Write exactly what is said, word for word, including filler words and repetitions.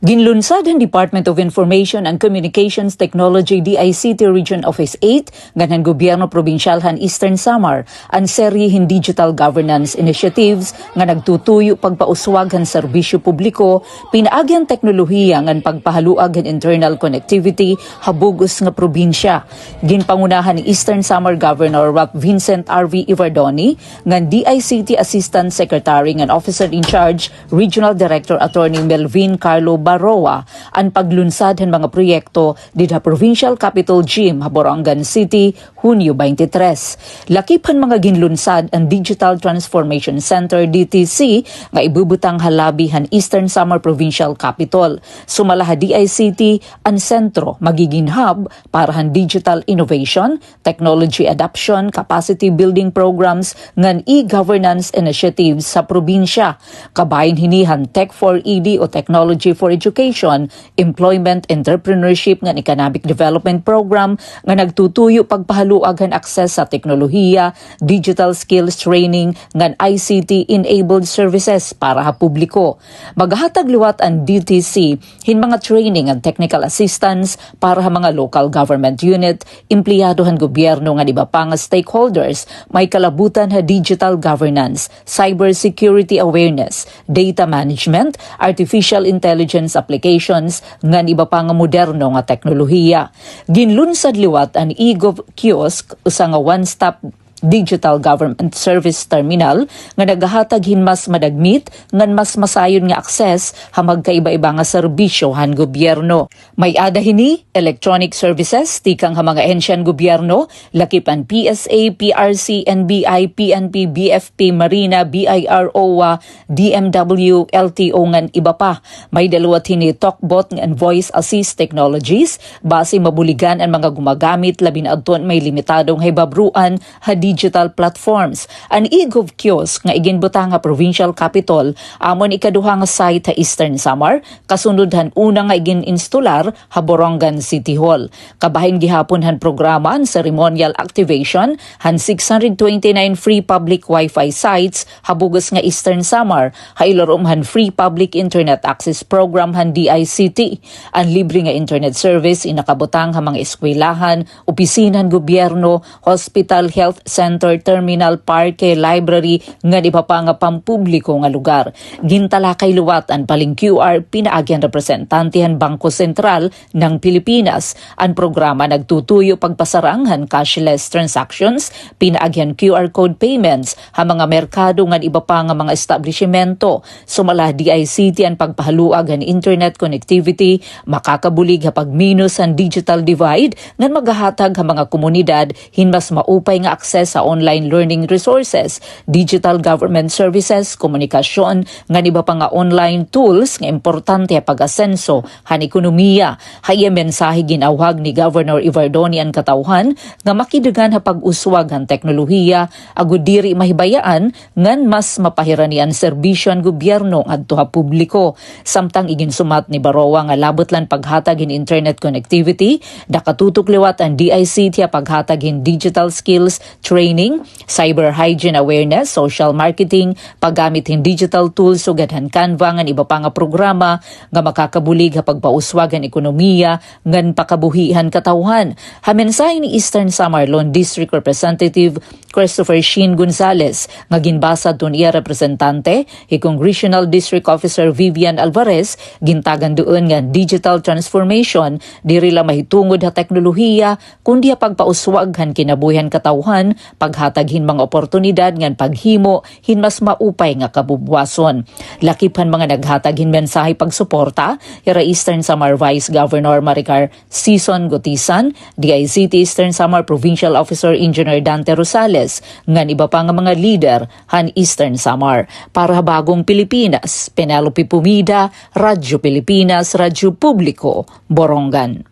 Ginlunsad han Department of Information and Communications Technology, D I C T Region Office eight, ngan han gobyerno probinsyal han Eastern Samar, an serye hin digital governance initiatives nga nagtutuyo pagpauswag han serbisyo publiko, pinaagi han teknolohiya ngan pagpahaluag han internal connectivity ha bug-os nga probinsya. Ginpangunahan ni Eastern Samar Governor Ralph Vincent R V Evardone ngan D I C T Assistant Secretary ngan Officer in Charge Regional Director Attorney Melvin Carlo Barroa an paglunsad han mga proyekto dida ha Provincial Capitol Gym ha Borongan City, Hunyo twenty-three. Lakip han mga ginlunsad an Digital Transformation Center, D T C, nga ibubutang ha lobby han Eastern Samar Provincial Capitol. Sumala ha D I C T, an sentro magigin hub para han digital innovation, technology adoption, capacity building programs, ngan e-governance initiatives sa probinsya. Kabahin hini han Tech for E D o Technology for Education, Employment, Entrepreneurship, ngan Economic Development Program nga nagtutuyo pagpahaluag han access sa teknolohiya, digital skills training, ngan I C T-enabled services para ha publiko. Maghahatag liwat an D T C hin mga training and technical assistance para ha mga local government unit, empleyado han gobyerno ngan iba pa nga stakeholders, may kalabutan ha digital governance, cybersecurity awareness, data management, artificial intelligence applications, ngan iba pa nga moderno nga teknolohiya. Ginlunsad liwat an eGov Kiosk, usa nga one-stop digital government service terminal nga nagahatag hin mas madagmit ngan mas masayon nga access ha magkaiba-iba nga serbisyo han gobyerno. May-ada hini electronic services tikang ha mga ahensya han gobyerno, lakip an P S A, P R C, N B I, P N P, B F P, Marina, B I R, owa, D M W, L T O ngan iba pa. May-ada liwat hini talkbot ngan voice assist technologies, basi mabuligan an mga gumagamit labi na adton may limitado nga hibabruan ha digital platforms. An eGov Kiosk nga iginbutang ha Provincial Capitol, amo an ikaduha nga site ha Eastern Samar, kasunod han una nga igin-instalar ha Borongan City Hall. Kabahin gihapon han programa an ceremonial activation han six hundred twenty-nine free public Wi-Fi sites ha bug-os nga Eastern Samar, ha ilarom han Free Public Internet Access Program han D I C T. An libre nga internet service in nakabutang ha mga eskwelahan, opisina han gobyerno, hospital, health center, terminal, parke, library, ngan iba pa nga pampubliko nga lugar. Gintalakay liwat an paling Q R pinaagi han representante han Bangko Sentral ng Pilipinas. An programa nagtutuyo pagpasarang han cashless transactions, pinaagi han Q R code payments, ha mga merkado ngan iba pa nga mga establisimento. Sumala ha D I C T an pagpahaluag han internet connectivity, makakabulig ha pagminos han digital divide, ngan magahatag ha mga komunidad hin mas maupay nga access ha online learning resources, digital government services, komunikasyon, ngan iba pa nga online tools nga importante ha pag-asenso han ekonomiya. Ha iya mensahe, gin-awhag ni Governor Evardone an katawhan nga makidungan ha pag-uswag han teknolohiya, agod diri mahibayaan ngan mas mapahirani an serbisyo han gobyerno ngadto ha publiko. Samtang iginsumat ni Barroa nga labot la an paghatag hin internet connectivity, nakatutok liwat an D I C T ha paghatag hin digital skills training, cyber hygiene awareness, social marketing, paggamit hin digital tools sugad han Canva ngan iba pa nga programa nga makakabulig ha pagpauswag han ekonomiya ngan pakabuhi han katawhan. Ha mensahe ni Eastern Samar Lone District Representative Christopher Sheen Gonzales nga ginbasa adton iya representante, hi Congressional District Officer Vivian Alvarez, gintagan duon nga digital transformation diri la mahitungod ha teknolohiya, kundi ha pagpauswag han kinabuhi han katawhan, paghatag hin mga oportunidad ngan paghimo hin mas maupay nga kabubuwason. Lakip han mga naghatag hin mensahe pagsuporta, hira Eastern Samar Vice Governor Maricar Sison Gotisan, D I C T Eastern Samar Provincial Officer Engineer Dante Rosales, ngan iba pa nga mga lider han Eastern Samar. Para ha Bagong Pilipinas, Penelope Pumida, Radyo Pilipinas, Radyo Publiko, Borongan.